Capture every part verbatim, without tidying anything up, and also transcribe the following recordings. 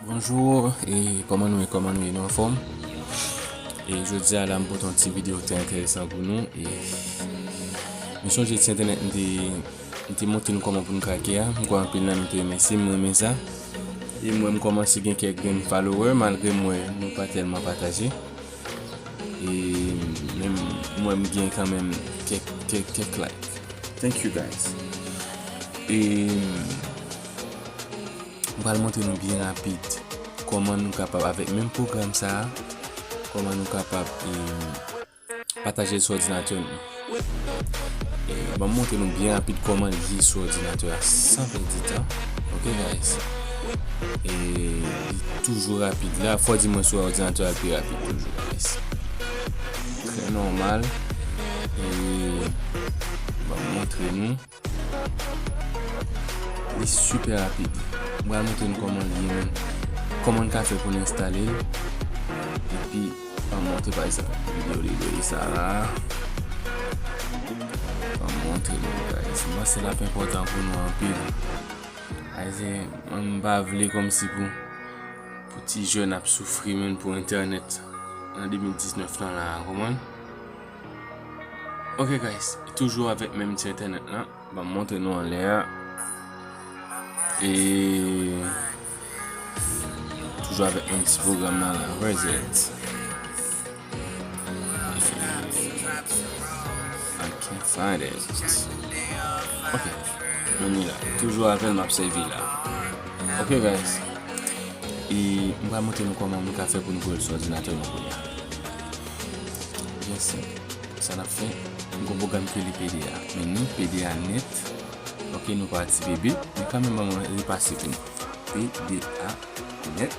Bonjou, e kòman nou ye, kòman nou ye, nou anfòm? E jodi a la, m pote yon ti videyo trè enteresan pou nou. E nou sonje ti entènèt m te, m te montre nou kòman pou nou krake a. M kwè anpil nan nou te remèsye m, m renmen sa. E mwen, m kòmanse gen kèk grenn follower, malgre m wè nou pa tèlman pataje. E menm mwen, m gen kanmenm kèk, kèk, kèk like. Thank you, guys. E m pral montre nou byen rapid kòman nou kapab, avèk menm pwogram sa a, kòman nou kapab, e, pataje l sou òdinatè nou. E, ban m montre nou byen rapid kòman l ye sou òdinatè a, san pèdi tan. Ok, guys? E li toujou rapid. La, fò di mwen sou òdinatè a, l pi rapid toujou, guys. Trè nòmal. E, ban m montre nou. Li sipè rapid. M pral montre nou kòman l ye, menm. Kòman n ka fè pou n enstale l. Epi, ban m montre, pa egzanp, videyo li voye sa la. Ban m montre nou, guys. M panse l ap enpòtan pou nou anpil. Ayisyen, m pa vle kòmsi pou, pou ti jèn ap soufri, menm, pou entènèt an de mil diznèf lan la, konprann? Ok, guys, toujou avèk menm ti entènèt lan. Ban m montre nou anlè a. E toujou avèk menm ti pwogram nan la. Where is it? I can't find it. Ok. Men li la. Toujou avè l m ap sèvi la. Ok, guys. E m pral montre nou kòman nou ka fè pou nou voye l sou òdinatè nou kounye a. Byen senp. Sa n ap fè, m gon pwogram ki rele P D A. Men nou, P D A nèt. Ok, nou pa ti bebe, men kanmenm ban mwen repase pou nou. P D A nèt.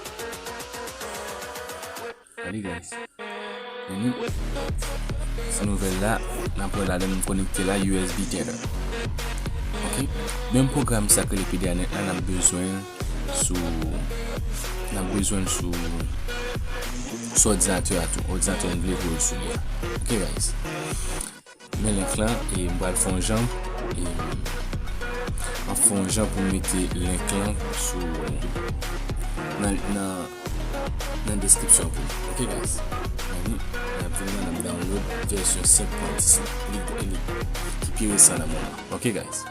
Gade, guys. Men nou, ti nouvèl la, n ap wè ladan m konekte la, U S B Tether. Ok? Menm pwogram sa k rele P D A nèt la, n ap bezwen l sou, n ap bezwen l sou, sou òdinatè a tou. Òdinatè n vle voye l sou li a. Ok, guys? Men link lan, e m pral fè yon jan, e m ap fè yon jan pou m mete link lan sou, nan, nan, nan deskripsyon pou nou. Ok, guys? N ap vin la, n ap download vèsyon senk pwen dis, li, li, ki pi resan nan moman. Ok, guys?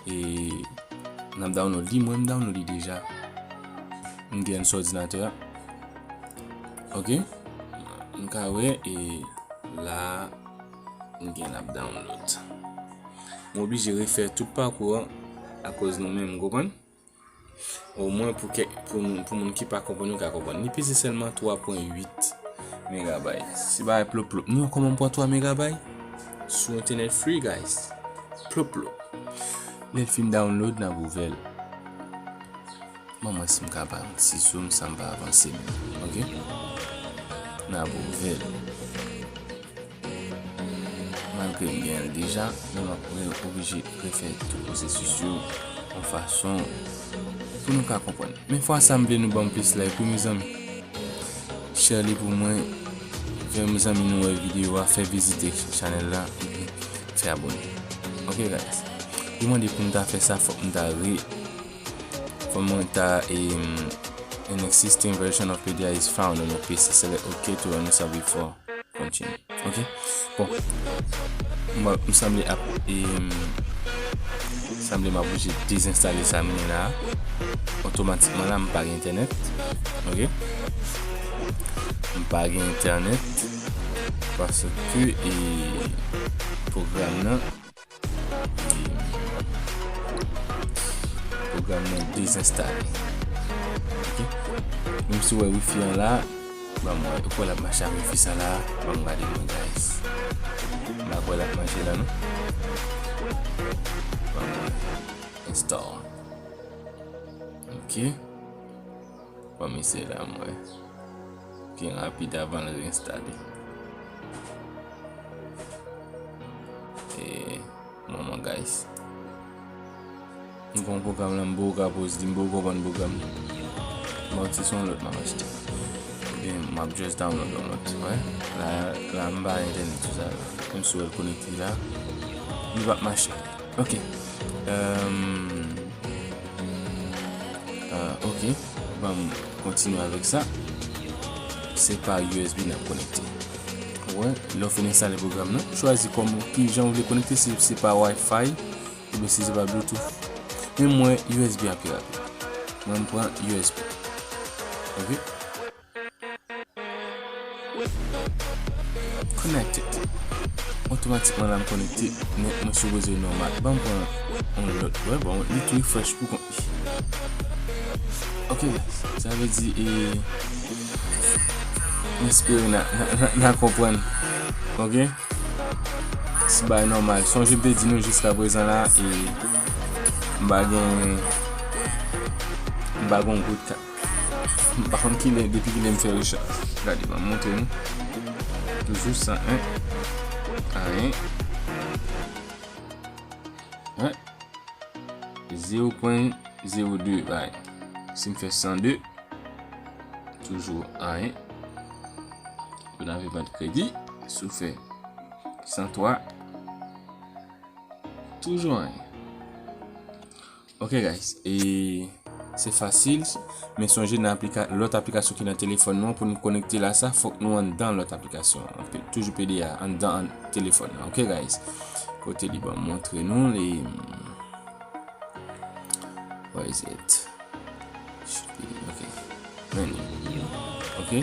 E n ap download li, mwen m download li deja. M gen l sou òdinatè a. Ok? M ka wè, e la, m gen l ap download. M oblije refè tout pakou an akoz nou menm, w konprann? Omwen pou kèk, pou, pou moun ki pa konprann, yo ka konprann. Li peze sèlman twa pwen uit megabay. Se bagay plop plop. Nou wè kòman m pran twa megabay? Sou entènèt free, guys. Plop plop. Lè l fin download, n ap ouvè l. Ban m wè si m ka ba yon ti zoom san m pa avanse menm. Ok? N ap ouvè l. Malgre m gen l deja, men m ap re-, oblije refè tout pwosesis yo yon fason pou nou ka konprann. Men fwa sa, m vle nou ban m plis like, wi, mezanmi. Share li pou mwen. Fè mezanmi nou wè videyo a, fè vizite chanèl la, epi fè abòne. Ok, guys. Yo mande pou m ta fè sa, fòk m ta re-, fòk mwen ta, em, an existing version of P D A is found on your P C. Select OK to uninstall before continue. Ok? Bon. Mwen, m sanble ap, em, sanble m ap oblije dezenstale sa m gen la a. Otomatikman la, m pa gen entènèt. Ok? M pa gen entènèt. Paske, e, pwogram nan, e, pwogram nan dezenstale. Ok? Menm si w wè wifi an la, ban m wè, ou kwè l ap mache ak wifi sa la, ban m gade mwen, guys. M pa kwè l ap mache la, non. Ban m wè. Install. Ok. Ban m eseye la, m wè. Byen rapid avan l reinstale. E, manman, guys. M gon pwogram la, m poko ka poze li, m poko konprann pwogram nan. Bon, se yon lòt m ap achte. Oubyen m ap just download yon lòt, wè. La, la, m pa entènèt tout sa la. Menm si w wè l konekte la, li p ap mache. Ok. Ehm, Ah, ok, ban m kontinye avèk sa. Se pa U S B n ap konekte. Ou wè, lè w fin enstale pwogram nan, chwazi kòman, ki jan w vle konekte, si se pa Wi-Fi oubyen si se pa Bluetooth. Men mwen, U S B a pi rapid. Mwen, m pran U S B. Ok? Connected. Otomatikman la m konekte nèt, mwen sipoze nòmal. Ban m pran yon lòt. Wè, bon, li tou refresh pou kont li. Ok, sa vle di, e, m espere n a, n a, n a, n a konprann. Ok? Si bagay nòmal. Sonje m te di nou jiska prezan la, e, m pa gen, m pa gen yon goud kat. M pa konn kilè, depi kilè m fè rechaj. Gade, ban m montre nou. Toujou san en. Ayen. Wen. Zewo pwen zewo de, bay. Si m fè san de, toujou ayen. Ou n ap vant kredi. Si w fè san twa, toujou ayen. Ok, guys, e se fasil, men sonje nan aplika-, lòt aplikasyon ki nan telefòn nou an, pou nou konekte la sa, fòk nou anndan lòt aplikasyon an. Toujou P D A anndan an telefòn nan. Ok, guys. Kote li ban m montre nou, li, where is it? Ok. Men, ok.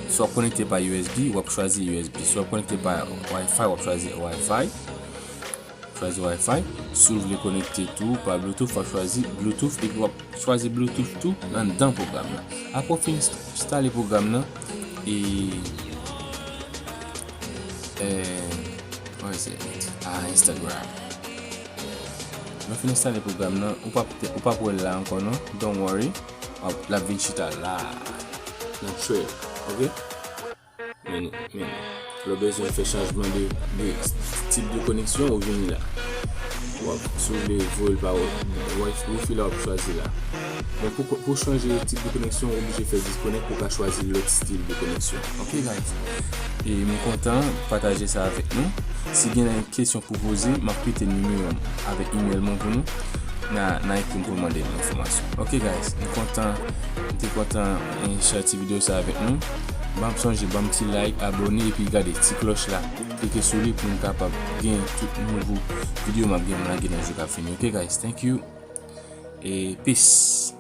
Si w ap konekte pa U S B, w ap chwazi U S B. Si w ap konekte pa Wi-Fi, w ap chwazi Wi-Fi. Chwazi Wi-Fi. Si w vle konekte tou pa Bluetooth, w ap chwazi Bluetooth epi w ap chwazi Bluetooth tou anndan pwogram nan. Apre w fin enstale pwogram nan, e, e, where is it? Ah, Instagram. Lè w fin enstale pwogram nan, ou p ap, ou p ap wè l la ankò non. Don't worry. W ap, l ap vin chita la. Nan Trail. Ok? Men, men, lè w bezwen fè chanjman de, de tip de koneksyon, ou vini la. W ap, si w vle voye l pa Wi-, Wi-Fi la, w ap chwazi la. Men pou, pou chanje tip de koneksyon, ou oblije fè disconnect pou w ka chwazi lòt stil de koneksyon. Ok, guys? E m kontan pataje sa avèk nou. Si gen kesyon pou poze, m ap kite nimewo m avèk email mwen pou nou. N a, n a ekri m pou mande m enfòmasyon. Ok, guys, m kontan, m te kontan, eh, share ti videyo sa avèk nou. Ban m sonje, ban m ti like, abòne, epi gade ti klòch la. Klike sou li pou n kapab gen tout nouvo videyo m ap gen lage nan jou k ap vini. Ok, guys, thank you. E peace.